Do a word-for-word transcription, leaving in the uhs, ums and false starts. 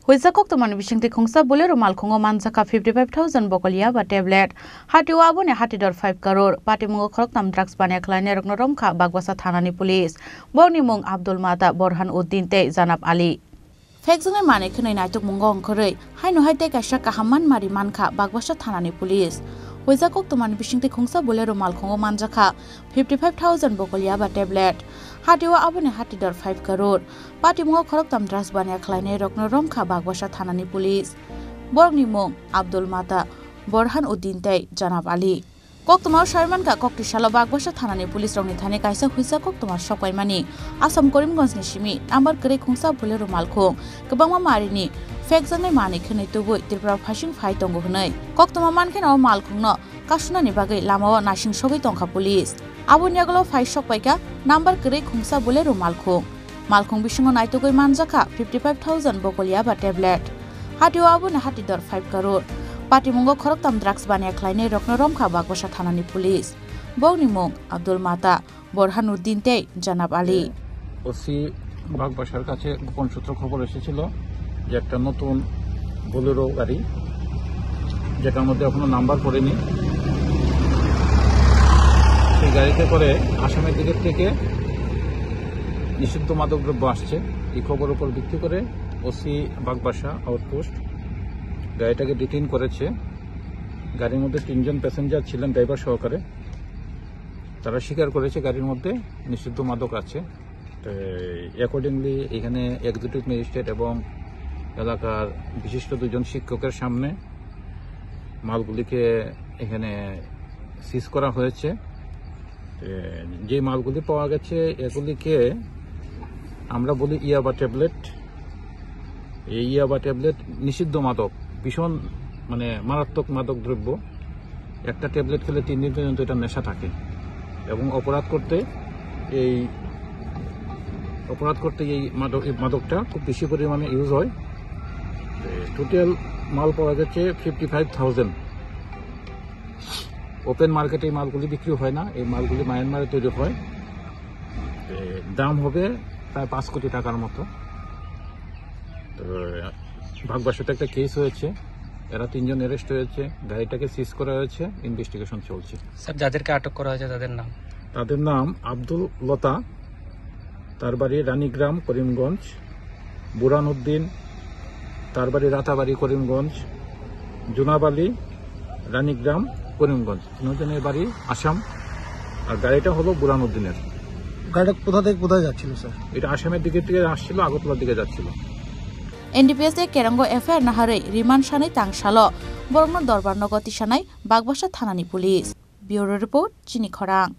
Huijak koktwmani bisingtwi khungsa Bolero malkhungo manjakha fifty five thousand bokolia ba tablet. Hatio aboni hatidor five crore. Patimungo khoroktham drugs baniya khlainairokno romkha Bagbasa thanani police. Borokni mung Abdul Mata, Borhan Uddin tei Janab Ali. Phekjaknai manwi khwnwi naitukmungo wngkhorwi haino hai tei kaisa kaham manmari mankha Bagbasa thanani police. Huijak koktwmani bisingtwi khungsa Bolero malkhungo manjakha fifty five thousand bokolia ba tablet. Hatio aboni hatidor five crore. Patimungo khoroktham drugs baniya khlainairokno romkha Bagbasa thanani police. Borokni mung Abdul Mata, Borhan Uddin tei Janab Ali. Koktwmao saimankha, koktwi salo Bagbasa thanani police rokni thani kaisa huijak koktwma sokpaimani. Assam Karimganj ni simi number kwrwi khungsa Bolero malkhung kwbangma marini phekjaknai manwi khwnwi tubui Tripura phasing phai tongo hwnwi. Koktwma mankheno o malkhungno kasunani bagwi lamao naising sogwi tongkha police. Aboni yagulo phai sokpaikha number kwrwi khungsa Bolero malkhung. Malkhung bisingo naitugwi manjakha fifty five thousand bokolia ba tablet. Hatio aboni hatidor five crore. Patimungo khoroktham drugs baniya khlainairokno romkha Bagbasa thanani police. Bokni mung Abdul Mata, Borhanuddin tei Janab Ali. OC বাগবাসার কাছে গোপন সূত্র খবর এসেছিল যে একটা নতুন বোলেরো গাড়ি, যেটার মধ্যে এখনো নাম্বার পড়েনি, সেই গাড়িতে করে আসামের দিকের থেকে নিষিদ্ধ মাদক দ্রব্য আসছে। এই খবর উপর ভিত্তি করে ওসি বাগবাসা আউটপোস্ট গাড়িটাকে ডিটেইন করেছে। গাড়ির মধ্যে তিনজন প্যাসেঞ্জার ছিলেন ড্রাইভার সহকারে। তারা স্বীকার করেছে গাড়ির মধ্যে নিষিদ্ধ মাদক আছে। তো অ্যাকর্ডিংলি এখানে এক্সিকিউটিভ ম্যাজিস্ট্রেট এবং এলাকার বিশিষ্ট দুজন শিক্ষকের সামনে মালগুলিকে এখানে সিজ করা হয়েছে। তো যে মালগুলি পাওয়া গেছে এগুলিকে আমরা বলি ইয়াবা ট্যাবলেট। এই ইয়াবা ট্যাবলেট নিষিদ্ধ মাদক, ভীষণ মানে মারাত্মক মাদক দ্রব্য। একটা ট্যাবলেট খেলে তিন দিন পর্যন্ত এটা নেশা থাকে এবং অপরাধ করতে এই অপরাধ করতে এই মাদক, এই মাদকটা খুব বেশি পরিমাণে ইউজ হয়। টোটাল মাল পাওয়া গেছে ফিফটি ফাইভ থাউজেন্ড। ওপেন মার্কেটে এই মালগুলি বিক্রি হয় না, এই মালগুলি মায়ানমারে তৈরি হয়। এ, দাম হবে প্রায় পাঁচ কোটি টাকার মতো। তো ভাগবাসাতে একটা কেস হয়েছে, এরা তিনজন অ্যারেস্ট হয়েছে, গাড়িটাকে সিজ করা হয়েছে, ইনভেস্টিগেশন চলছে। স্যার, যাদেরকে আটক করা হয়েছে তাদের নাম? তাদের নাম আব্দুল লতা, তার বাড়ি রানীগ্রাম, করিমগঞ্জ, বুরহানুদ্দিন, তার বাড়ি রাতাবাড়ি, করিমগঞ্জ, জুনাব আলী, রানীগ্রাম, করিমগঞ্জ। তিনজনের বাড়ি আসাম। আর গাড়িটা হলো বুরহানুদ্দিনের। গাড়িটা কোথা থেকে কোথায় যাচ্ছিল, স্যার? এটা আসামের দিকে থেকে আসছিল, আগরতলার দিকে যাচ্ছিল। NDPS e kerango FIR naharwi remand sanwi tangsalo borokno dorbar nogo tisanai Bagbasa thanani police. Bureau report, Chini Khorang.